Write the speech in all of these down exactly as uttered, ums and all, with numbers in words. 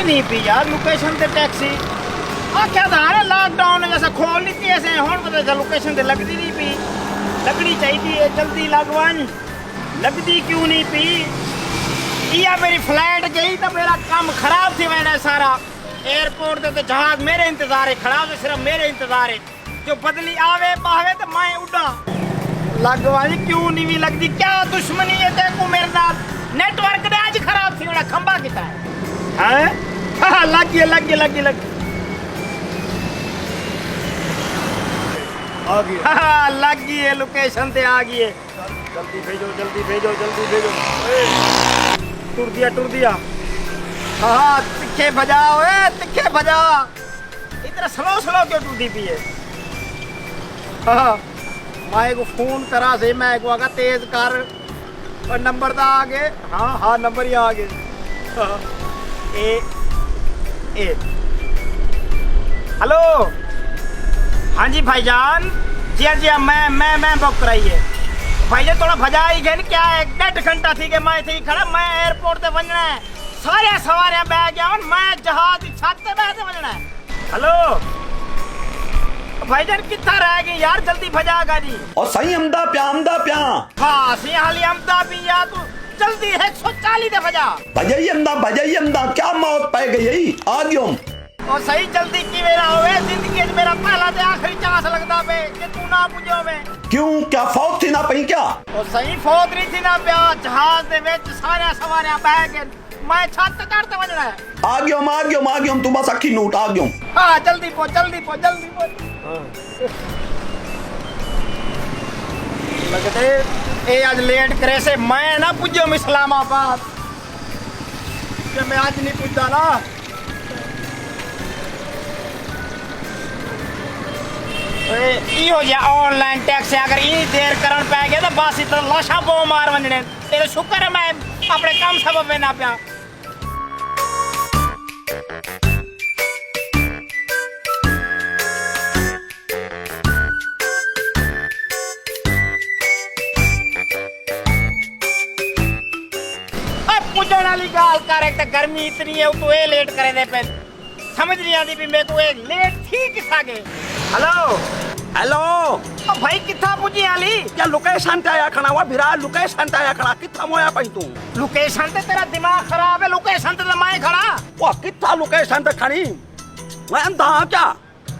نہیں پی یار، لوکیشن تے ٹیکسی۔ آکھیا تاں ہارے لاک ڈاؤن ہے، اساں کھول ݙتی ہے، اساں ہݨ پتہ چل لوکیشن تے لڳدی نہیں پی۔ لڳݨی چاہیدی ہے، جلدی لڳ ونڄ۔ لڳدی کیوں نہیں پی؟ ایا میری فلائٹ ڳئی تاں میرا کم خراب تھی ویݨا ہے سارا۔ ایئرپورٹ تے تے جہاز میرے انتظار ہے کھڑا، تے صرف میرے انتظار ہے۔ جو بدلی آوے، ٻاہوے تے میں اݙاں۔ لڳ ونڄ، کیوں نہیں وی لڳدی؟ کیا دشمنی ہے تیکوں میرے نال؟ نیٹ ورک دے اڄ خراب تھی ویݨا، کھمبا کیتا ہے۔ ہیں؟ ہاں، لڳ ڳئی، لڳ ڳئی، لڳ ڳئی، لڳ ڳئی۔ آ ڳئی۔ ہاں، لڳ ڳئی ہے، لوکیشن تے آ ڳئی ہے۔ جلدی بھیجو، جلدی بھیجو، جلدی بھیجو۔ اے، ٹر دیا، ٹر دیا۔ ہاں، تکھے بھڄا، اوئے، تکھے بھڄا۔ اتنا سلو سلو کیوں ٹردی پی ہے؟ ہاں، میں کو فون کرا سے، میں کو آگا تیز کر۔ پر نمبر دا آ گئے۔ ہاں، ہاں، نمبر ہی آ گئے۔ ہاں۔ اے، اے۔ ہلو۔ ہاں جی بھائی جان۔ جی ہاں، جی ہاں، میں، میں، میں بک کرائی ہے۔ بھائی جان، تھوڑا بھجا ہی گئے نا، کیا ہے؟ ڈیڑھ گھنٹہ تھی کہ میں اتھے ہی کھڑا، میں ایئرپورٹ تے ونڄݨا ہے۔ سارے سواریاں بہ گیا ہن، میں جہاز دی چھت تے بہ تے ونڄݨا ہے۔ ہلو۔ بھائی جان، کتھاں رہ ڳئے یار؟ جلدی بھجا گا جی۔ او سائیں، امدا پیا، امدا پیا۔ ہاں، سائیں، حالی امدا پی یا توں جلدی ہک سو چالی تے بھجا۔ بھجائی امدا، بھجائی امدا، کیا موت پے ڳئی ہے؟ آ ڳیوم۔ او سائیں، جلدی کیویں نہ ہووے، زندگی اچ میرا پہلا تے آخری چانس لڳدا پئے، جے توں نہ پڄو میں۔ کیوں، کیا فوت تھیندا پئیں کیا؟ او سائیں، فوت نہیں تھیندا پیا، جہاز دے وچ سارے سواریاں بہہ ڳئے۔ میں چھت تے چڑھ تے ونڄݨا ہے۔ آ ڳیوم، آ ڳیوم، آ ڳیوم، توں بس اکھیں نوٹ، آ ڳیوم۔ ہاں، جلدی پہنچ، جلدی پہنچ، جلدی پہنچ۔ ہاں۔ لڳدے اے اڄ لیٹ کریسے، میں نہ پڄم اسلام آباد۔ جے میں اڄ نہیں پڄدا نا۔ اے، ایہو جیہا آن لائن ٹیکس ہے، اگر ایں دیر کرݨ پے ڳیا تاں بس اتنا لاشاں بو مار ونڄݨے۔ تیرے شکر ہے میں اپݨے کم سبب وینا پیا۔ اے پڄݨ والی ڳالھ کر، ہک تاں گرمی اتنی ہے، اتوں اے لیٹ کریندے پئے۔ سمجھ نہیں آندی پئی میکوں اے لیٹ تھی کتھاں ڳئے۔ ہلو۔ ہیلو۔ او بھائی، کتھاں پڄی حالی؟ کیا لوکیشن تے آیا کھڑا وا بھرا، لوکیشن تے آیا کھڑا، کتھاں مویا پئی توں؟ لوکیشن تے؟ تیرا دماغ خراب ہے، لوکیشن تے تاں میں کھڑا۔ وا کتھاں لوکیشن تے کھڑی؟ میں اندھا ہاں کیا؟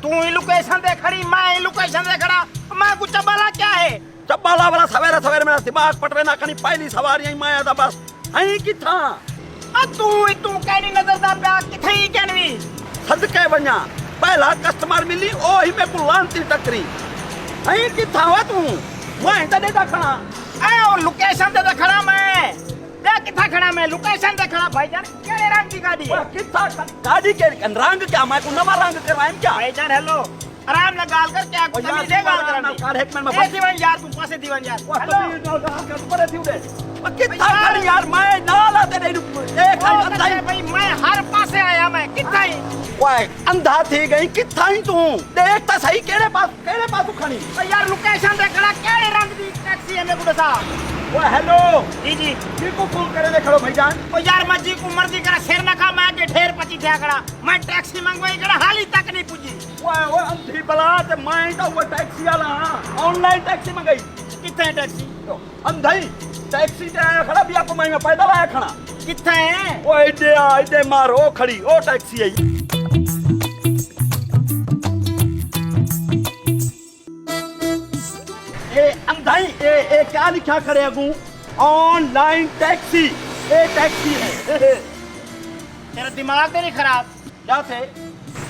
توں ہی لوکیشن تے کھڑی، میں ہی لوکیشن تے کھڑا، میں کوں چبالا کیا ہے؟ چبالا والا سویرے سویرے میرا دماغ پٹوے نہ کھڑی، پہلی سواری آئی میں آیا تاں بس۔ ہیں کتھاں؟ آ توں ہی توں کہڑی نظر دا پیا، کتھے ہی کہنوی؟ صدقے ونڄاں، پہلا کسٹمر ملی، او ہی میکوں لعنتی ٹکری۔ ہیں کتھاں وا توں؟ میں تیݙے دا کھڑا۔ اے او لوکیشن تے تاں کھڑا میں۔ ٻیا کتھاں کھڑا میں؟ لوکیشن تے کھڑا بھائی جان۔ کیڑھے رنگ دی گاݙی ہے؟ واہ، کتھاں گاݙی کیڑھی؟ رنگ کیا؟ میں کوئی نواں رنگ کروائم کیا؟ بھائی جان، ہیلو، آرام نال ڳالھ کر، کیا او یار، تمیز ہے ڳالھ آرام کرݨ نال دی؟ کر، ہک منٹ میں اے تھی ونڄ یار، توں پاسے تھی ونڄ یار۔ واہ، ہیلو۔ تمیز نال ڳالھ کر، پرے تھی ݙے۔ او کتھاں یار۔ کھڑی یار، میں نال آ تیݙے نوں، اے کھڑی او اندھائی۔ بھائی، میں ہر پاسے آیا، میں کتھاں ہی؟ اوئے، اندھا تھی ڳئی، کتھاں ہی توں؟ ݙیکھ تاں صحیح، کیڑھے پاس کیڑھے پاسوں کھڑی؟ او یار، لوکیشن تے کھڑا، کیڑھے رنگ دی ٹیکسی ہے میکوں ݙسا؟ او ہیلو۔ جی، جی۔ کیکوں فون کرے دے کھڑو بھائی جان؟ او یار، میں جیکوں مرضی کرا، سر نہ کھا، میں اڳے ڈھیر پچی تھیا کھڑا۔ میں ٹیکسی منگوائی کھڑا، حالی تک نہیں پڄی۔ اوئے، اوئے، اندھی بلا، تے میں تاں اوئے ٹیکسی والا ہاں، آن لائن ٹیکسی منگائی۔ کتھے ہے ٹیکسی؟ اندھائی، ٹیکسی تے آیا کھڑا، ٻیا کو میں پیدل آیا کھڑا۔ کتھے ہے؟ او ایݙے آ، ایݙے مار، او کھڑی، او ٹیکسی آئی۔ اے اندھائی، اے، اے کیا لکھیا کھڑے اڳوں؟ آن لائن ٹیکسی۔ اے ٹیکسی ہے۔ تیرا دماغ تے نہیں خراب؟ کیا تھے؟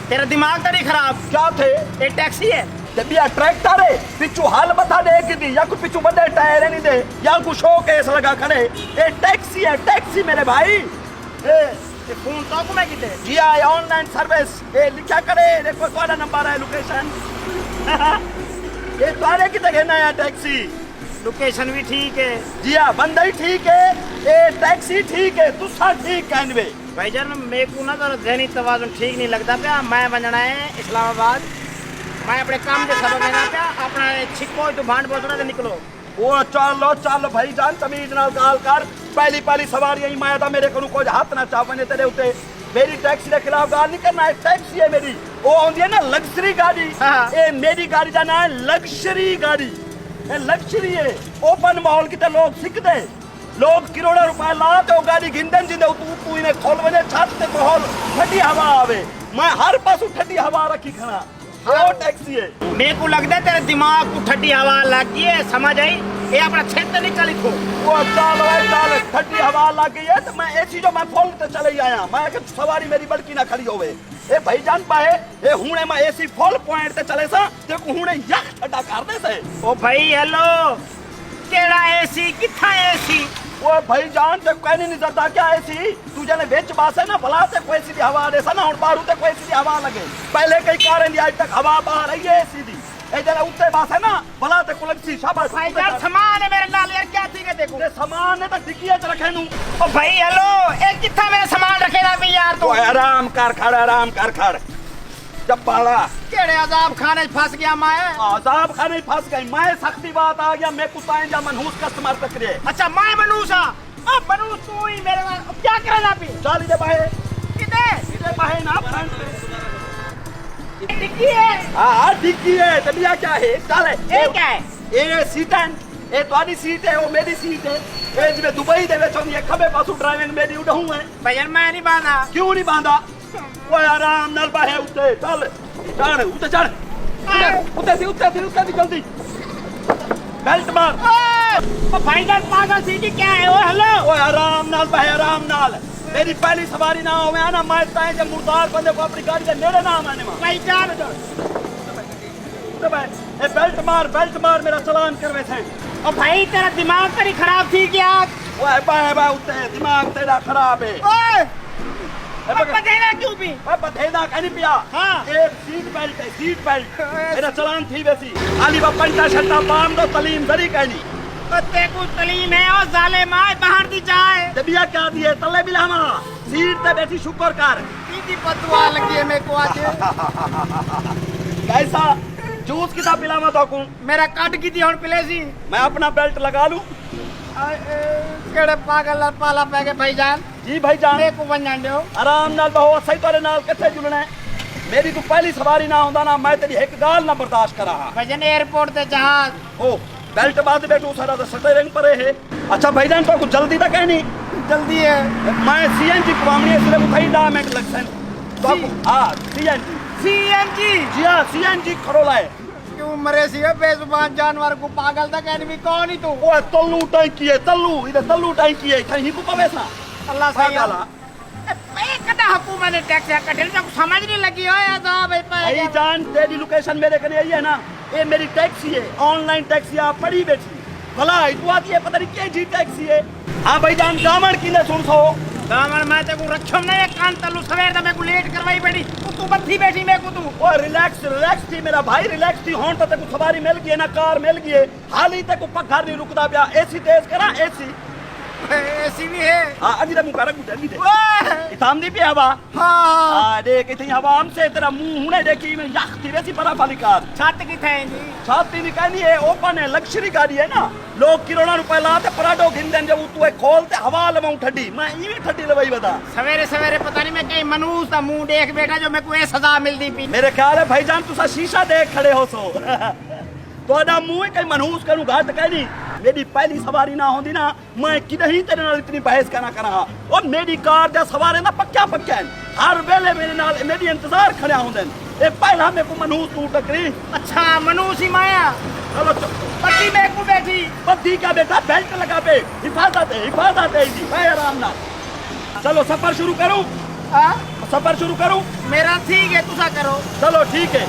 تیرا دماغ تے نہیں خراب؟ کیا تھے؟ اے ٹیکسی ہے۔ تے ٻیا ٹریکٹر ہے، پچھوں ہل متھا ݙے کیتی، یا کوئی پچھوں وݙے ٹائر نہیں دے، یا کوئی شو کیس لڳا کھڑے۔ اے ٹیکسی ہے، ٹیکسی میرے بھائی۔ اے تے فون تو کو میں کیتے؟ جی ہاں، آن لائن سروس۔ اے لکھیا کھڑے، ݙیکھو تہاݙا نمبر ہے، لوکیشن۔ اے تہاݙے کیتے گھن آیا ٹیکسی؟ لوکیشن وی ٹھیک ہے۔ جی ہاں، بندہ ہی ٹھیک ہے، اے ٹیکسی ٹھیک ہے، تساں ٹھیک کائنوے۔ بھائی جان، میکوں نا ذرا ذہنی توازن ٹھیک نہیں لڳدا پیا۔ میں ونڄݨا ہے اسلام آباد۔ میں اپݨے کم دے سبب وینا پیا، اپݨا اے چھکو اتوں بھانڈ بوسڑا تے نکلو۔ او چلو، چلو بھائی جان، تمیز نال ڳالھ کر۔ پہلی، پہلی سواری آئی، میں تاں میرے کولوں کجھ ہتھ نہ چا ونڄے تیݙے اتے۔ میری ٹیکسی دے خلاف ڳالھ نہیں کرنا، اے ٹیکسی ہے میری۔ او آندی ہے نا لگژری گاݙی، ہاں۔ اے میری گاݙی دا ناں ہے لگژری گاݙی۔ اے لگژری ہے۔ اوپن ماحول کیتے لوگ سکدے۔ لوگ کروڑاں روپے لا تے او گاݙی گھندن، جیندے اتوں، اتوں ایویں کھل ونڄے چھت تے ماحول، ٹھڈی ہوا آوے۔ میں ہر پاسوں ٹھڈی ہوا رکھی کھڑا۔ او ٹیکسی ہے۔ میکوں لڳدا تیرے دماغ کوں ٹھڈی ہوا لڳ ڳئی ہے، سمجھ آئی؟ اے اپݨا سر تے نکل اتھوں۔ او چل، او چل، ٹھڈی ہوا لڳ ڳئی ہے تے میں اے سی جو میں فل تے چلے آیا۔ میں کہ سواری میری بڑکی نہ کھڑی ہووے۔ اے بھائی جان پائے، اے ہݨے میں اے سی فل پوائنٹ تے چلے ساں، تے کو ہݨے یخ ٹھڈا کر ݙیسے۔ او بھائی ہیلو، کیڑھا اے سی؟ کتھاں اے سی؟ او بھائی جان، تے کوئی نہیں نظردا کیا اے سی؟ توں جݙے وچ ٻہسے نا، بھلا تے کوئی اے سی دی ہوا ݙیسا نا، ہݨ ٻاہروں تے کوئی اے سی دی ہوا لڳے۔ پہلے کئی کاریں دی اڄ تک ہوا ٻاہر آئی ہے اے سی دی۔ اے جݙے اتے ٻہسے نا، بھلا تے کو لڳسی، شاباش۔ بھائی جان، سامان ہے میرے نال یار، کیا تھی ڳئے تیکوں؟ تے سامان نے تاں ڈگی اچ رکھے نوں۔ او بھائی ہیلو، اے کتھاں میرا سامان رکھے دا پئی یار توں؟ اوئے آرام کر کھڑ، آرام کر کھڑ۔ جبالا۔ کیڑھے عذاب خانے اچ پھس ڳیا میں؟ عذاب خانے اچ پھس ڳئی میں، سختی بات آ ڳیا، میکوں تاں اینجھا منحوس کسٹمر ٹکرے۔ اچھا، میں منحوس ہاں؟ او منحوس توں ہی میرے نال، او کیا کرݨا پئی؟ چل ایݙے ٻاہر۔ کدھر؟ ایݙے ٻاہر نا فرنٹ۔ ڈگی ہے؟ ہاں، ہاں، ڈگی ہے، تے ٻیا کیا ہے؟ چل۔ اے کیا ہے؟ اے سیٹاں، اے تہاݙی سیٹ ہے، او میݙی سیٹ ہے۔ اے جیویں دبئی دے وچ ہوندی ہے، کھٻے پاسوں ڈرائیونگ میݙی، اݙاہوں ہے۔ بھائی جان، میں نہیں ٻہندا۔ کیوں نہیں ٻہندا؟ اوئے آرام نال ٻہہ اتے، چل، چڑھ، اتے چڑھ۔ اتے، اتے تھی، اتے تھی، اتے تھی جلدی۔ بیلٹ مار۔ او بھائی جان، پاگل تھی ڳئے کیا ہے؟ او ہیلو۔ اوئے آرام نال ٻہہ، آرام نال۔ میری پہلی سواری نہ ہووے نا، میں تاں جے مردار بندے کوں اپݨی گاݙی دے نیڑے نہ آوݨ ݙیواں۔ بھائی جان۔ اتے ٻہہ۔ اے بیلٹ مار، بیلٹ مار، میرا چالان کرویسیں۔ او بھائی، تیرا دماغ تے نہیں خراب تھی ڳیا؟ اوئے ٻہہ، ٻہہ اتے، دماغ تیݙا خراب ہے۔ اوئے! اے او بغیر بدھیندا کیوں پئی؟ او بدھیندا کائنی پیا۔ ہاں۔ اے سیٹ بیلٹ ہے، سیٹ بیلٹ۔ اے میرا چالان تھی ویسی۔ علی با پنٹا شرٹا پام دو، تعلیم ذری کائنی۔ او تیکوں تعلیم ہے، او ظالم، آئے باہر دی جائے۔ تے ٻیا کیا دی ہے؟ تلے ٻلاواں۔ سیٹ تے ٻیٹھی شکر کر۔ ایندی بددعا لڳی ہے میکوں اڄ۔ کیسا؟ جوس کتھاں پلاواں تہاکوں؟ میرا کڈھ کیتی ہݨ پلیسی۔ میں اپݨا بیلٹ لڳا لوں؟ اے، اے، کیڑھے پاگل نال پالا پئے ڳئے بھائی جان؟ جی بھائی جان۔ میکوں ونڄݨ ݙیو۔ آرام نال ٻہو، اساں تیݙے نال کتھے جلݨا ہے؟ میݙی توں پہلی سواری نہ ہوندا نا، میں تیݙی ہک ڳالھ نہ برداشت کراں ہا۔ بھائی جان، ایئرپورٹ تے جہاز۔ او، بیلٹ ٻدھ ٻیٹھو، سارا تاں سٹیئرنگ پرے ہے۔ اچھا بھائی جان، تہاکوں جلدی تاں کائنی؟ جلدی ہے۔ میں سی این جی پواوݨی ہے، صرف اتھائیں ݙاہ منٹ لڳسن۔ تہاکوں، ہاں، سی این جی۔ سی این جی؟ جی ہاں، سی این جی کھڑولا ہے۔ کیوں مرے سی، اے بے زبان جانور کوں؟ پاگل تاں کائنی، کون ہی توں؟ اوئے تلو ٹینکی ہے، تلو، ایندے تلو ٹینکی ہے، اتھائیں ہی کوں پویساں۔ اللہ سائیں۔ پاگل ہا۔ اے، اے کݙاں حکومت نے ٹیکس کڈھے، تہاکوں سمجھ نہیں لڳی؟ اوئے عذاب ہے پئے بھائی ڳیا۔ جان، تیݙی لوکیشن میݙے کنے آئی ہے نا، اے میݙی ٹیکسی ہے، آن لائن ٹیکسی، آپ پڑھی ٻیٹھی۔ بھلا، توں آہدی ہے پتہ نہیں کیجھی ٹیکسی ہے۔ ہاں بھائی جان، ڳاوݨ کیندے سݨسو؟ ڳاوݨ میں تیکوں رکھیوم نہ، اے کن تلو سویر دا میکوں لیٹ کروائی ٻیٹھی، اتوں ٻدھی ٻیٹھی میکوں توں۔ او ریلیکس، ریلیکس تھی میرا بھائی، ریلیکس تھی، ہݨ تاں تیکوں سواری مل ڳئی ہے نا، کار مل ڳئی ہے۔ حالی تیکوں پگھر نہیں رکدا پیا، اے سی تیز کراں، اے سی؟ اے سی وی ہے؟ ہاں، اڳی دے موں کر، اڳو تے، اڳی دے۔ اوئے! اتھاں آندی پئی ہوا؟ ہاں۔ ہاں، ݙیکھ اتھیں ہوا ہم سے، تیݙا مونہہ ہݨے ݙیکھی میں یخ تھی ویسی برف والی کار۔ چھت کتھے ہے جی؟ چھت ہی نہیں کائنی، اے اوپن ہے، لگژری گاݙی ہے نا۔ لوگ کروڑاں روپے لا تے پراڈو گھندن، جو اتوں اے کھول تے ہوا لواؤں ٹھڈی۔ میں ایویں ٹھڈی لوائی ودا۔ سویرے سویرے پتہ نہیں میں کہیں منحوس دا مونہہ ݙیکھ ٻیٹھا جو میکوں اے سزا ملدی پئی۔ میرے خیال ہے بھائی جان تساں شیشہ ݙیکھ کھڑے ہوسو۔ تہاݙا مونہہ کہیں منحوس کنوں گھٹ کائنی۔ میݙی پہلی سواری نہ ہوندی نا، میں کݙاہیں تیݙے نال اتنی بحث کائنا کراں ہا۔ او میݙی کار دے سواریں دا پکیاں پکیاں ہن۔ ہر ویلے میݙے نال، میݙے انتظار کھڑیاں ہوندن۔ اے پہلا میکوں منحوس توں ٹکری۔ اچھا، منحوس ہی میں ہاں۔ چلو چپ۔ ٻدھی میکوں ٻیٹھی۔ ٻدھی کیا ٻیٹھا، بیلٹ لڳا پئے۔ حفاظت ہے، حفاظت ہے جی، میں آرام نال۔ چلو سفر شروع کروں؟ ہاں؟ سفر شروع کروں؟ میرا تھی ڳئے، تساں کرو۔ چلو ٹھیک ہے۔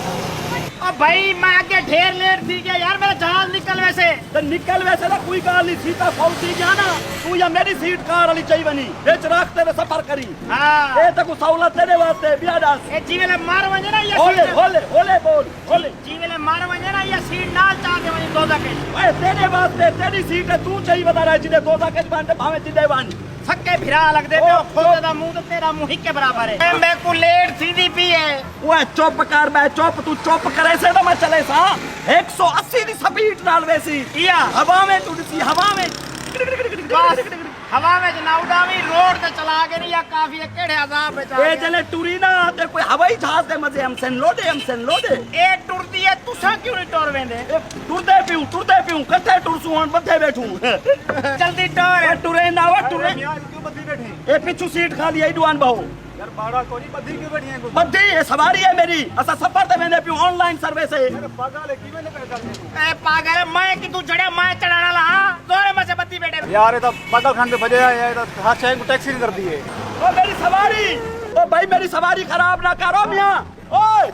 او بھائی، میں اڳے ڈھیر لیٹ تھی ڳیا یار، میرا جہاز نکل ویسے۔ تے نکل ویسے تاں کوئی ڳالھ نہیں، سیٹاں فل تھی ڳیاں نا، توں یا میݙی سیٹ کار والی چائی ونڄ، وچ رکھ تے سفر کریں۔ ہاں۔ اے تیکوں سہولت تیݙے واسطے، ٻیا ݙس۔ اے جیں ویلے مر ونڄے نا، یا ہولے، سیٹ ہولے، ہولے ٻول، ہولے۔ جیں ویلے مر ونڄے نا، یا سیٹ نال چا کے ونڄے دوزخ اچ۔ اے تیݙے واسطے، تیݙی سیٹ ہے، توں چائی ودا رہ، جݙے دوزخ اچ ونڄ تے بھاویں جݙے ونڄ۔ سکے بھرا لڳدے پئے ہو، او، خدا دا منہ تے تیݙا منہ ہکے برابر ہے۔ اے میکوں لیٹ تھیندی پئی ہے۔ اوئے چپ کر بے، چپ، توں چپ کریسیں تاں میں چلیساں۔ ہک سو اسی دی سپیڈ نال ویسی۔ کیا؟ ہواویں توں ݙسی، ہواویں۔ بس۔ ہوا وچ نہ اݙاویں، روڈ تے چلا کے نہیں، یا کافی ہے، کیڑھے عذاب وچ آ اے گیا۔ جلے ٹری نا تے کوئی ہوائی جہاز دے مزے ہم سن لو دے، ہم سن لو دے۔ اے ٹردی ہے، تساں کیوں نہیں ٹر ویندے؟ اے ٹردے پیوں، ٹردے پیوں، کٹھے ٹرسوں ہݨ بدھے ٻیٹھوں۔ جلدی ٹر۔ اے ٹرے نہ، او ٹرے۔ یار، کیوں بدھی ٻیٹھے؟ اے پچھوں سیٹ خالی ہے، ایݙو آن بہو۔ یار، باڑا کوئی نہیں، بدھی کیوں ٻیٹھی ہیں کوئی؟ بدھی، اے سواری ہے میری، اساں سفر تے ویندے پیوں، آن لائن سروس ہے۔ یار، پاگل ہے، کیویں نکل کر اے پاگل، میں کتھوں چڑھیا، میں چڑھݨ والا ہاں؟ زورے مچے بدھی ٻیٹھے۔ یار، اے تاں پاگل خانے تے بھڄیا ہے، اے تاں ہر شے کوں ٹیکسی نہیں کردی ہے۔ او میری سواری، او بھائی میری سواری خراب نہ کرو میاں۔ اوئے!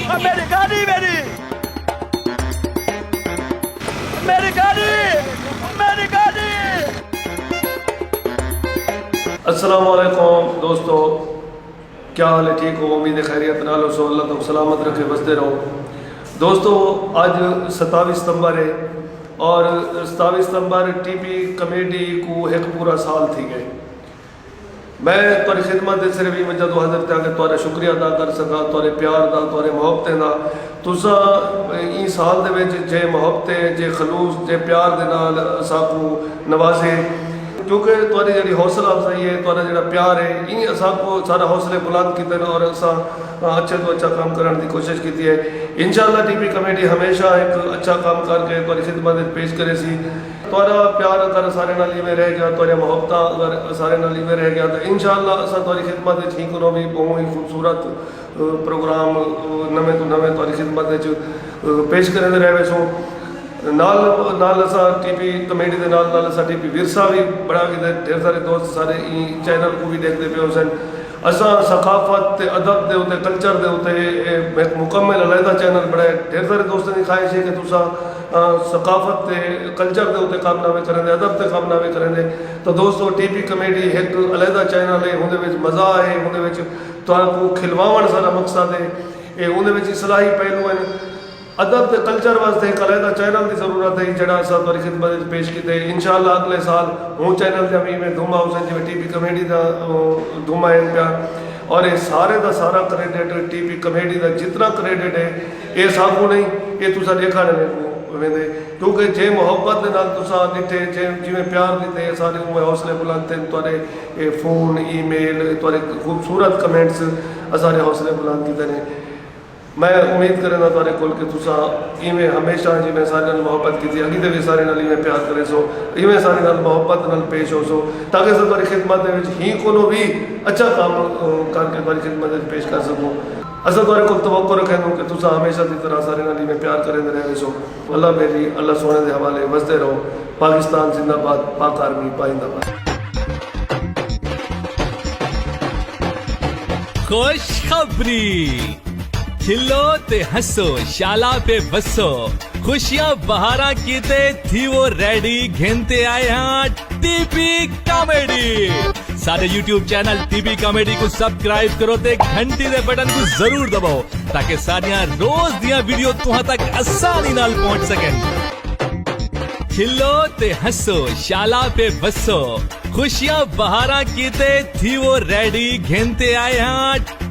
او میری گاݙی میری، میری گاݙی، میری گاݙی۔ السلام علیکم دوستو، کیا حال ہے؟ ٹھیک ہو؟ امید ہے خیریت نال ہوسو۔ اللہ تہاکوں سلامت رکھے، وسدے رہو۔ دوستو، اڄ ستاوی ستمبر ہے اور ستاوی ستمبر ٹی پی کامیڈی کوں ہک پورا سال تھی ڳئے۔ میں تہاݙی خدمت اچ صرف ایں وجہ توں حاضر تھیاں کہ تہاݙا شکریہ ادا کر سڳاں، تہاݙے پیار دا، تہاݙے محبتیں دا۔ تساں ایں سال دے وچ جے محبتیں، جے خلوص، جے پیار دے نال اساکوں نوازے، کیونکہ تہاݙی جیڑھی حوصلہ افزائی ہے، تہاݙا جیڑھا پیار ہے، ایں اساکوں ساݙا حوصلے بلند کیتے نے اور اساں اچھے توں اچھا کم کرݨ دی کوشش کیتی ہے۔ انشاءاللہ ٹی پی کامیڈی ہمیشہ ہک اچھا کم کر کے تہاݙی خدمت وچ پیش کریسی۔ تہاݙا پیار اگر اساݙے نال ایویں رہ ڳیا، تہاݙیاں محبتاں اگر اساݙے نال ایویں رہ ڳیاں، تاں انشاءاللہ اساں تہاݙی خدمت وچ ہی کنوں وی ٻہوں ہی خوبصورت، اے، پروگرام، اے، نویں توں نویں تہاݙی خدمت وچ، اے، پیش کریندے رہ ویسوں۔ نال نال اساں ٹی پی کامیڈی دے نال نال اساں ٹی پی ورثہ وی بݨا کے تے ڈھیر سارے دوست سارے ایں چینل کوں وی ݙیکھدے پئے ہوسن۔ اساں ثقافت تے ادب دے اتے، کلچر دے اتے، اے، ہک مکمل علیحدہ چینل بݨائے۔ ڈھیر سارے دوستاں دی خواہش ہے کہ تساں، آ، ثقافت تے کلچر دے اتے کم نہ وے کریندے، ادب تے کم نہ وے کریندے۔ تاں دوستو، ٹی پی کامیڈی ہک علیحدہ چینل ہے، اوندے وچ مزہ ہے، اوندے وچ تہاکوں کھلواوݨ ساݙا مقصد ہے۔ اے اوندے وچ اصلاحی پہلو ہن۔ ادب تے کلچر واسطے ہک علیحدہ چینل دی ضرورت ہے، جیڑھا اساں تہاݙی خدمت وچ پیش کیتے۔ انشاءاللہ اڳلے سال ہوں چینل تے وی ایویں دھوما ہوسن جیویں ٹی پی کامیڈی دا، او، دھوما ہن پیا۔ اور اے سارے دا سارا کریڈٹ ٹی پی کامیڈی دا، جتنا کریڈٹ ہے، اے ساکوں نہیں، اے تساں ݙیکھݨ والے کوں ویندے۔ کیونکہ جے محبت دے نال تساں ݙٹھے، جے جیویں پیار ݙتے، اساݙے اوویں حوصلے بلند تھئن، تہاݙے اے فون، ای میل، تہاݙے خوبصورت کمنٹس اساݙے حوصلے بلند کیتے نے۔ میں امید کریندا تہاݙے کول کہ تساں ایویں ہمیشہ جیویں ساݙے نال محبت کیتی، اڳی تے وی ساݙے نال ایویں پیار کریسو، ایویں ساݙے نال محبت نال پیش ہوسو، تاکہ اساں تہاݙی خدمت دے وچ ہی کولوں وی اچھا کم، اے، کر کے تہاݙی خدمت وچ پیش کر سڳوں۔ اساں تہاݙے کول توقع رکھیندوں کہ تساں ہمیشہ دی طرح ساݙے نال ایویں پیار کریندے رہ ویسو۔ اللہ میری، اللہ سوہݨے دے حوالے، وسدے رہو۔ پاکستان زندہ باد، پاک آرمی پائندہ باد۔ خوشخبری۔ کھلو تے ہسو، شالا پہ وسو۔ خوشیاں بہاراں کیتے تھیوو ریڈی، گھن تے آئے ہاں ٹی پی کامیڈی۔ ساݙے یوٹیوب چینل ٹی پی کامیڈی کوں سبسکرائب کرو تے گھنٹی دے بٹن کوں ضرور دباؤ تاکہ ساݙیاں روز دیاں ویڈیو تہاں تک آسانی نال پہنچ سڳن۔ کھلو تے ہسو، شالا پہ وسو۔ خوشیاں بہاراں کیتے تھیوو ریڈی، گھن تے آئے ہاں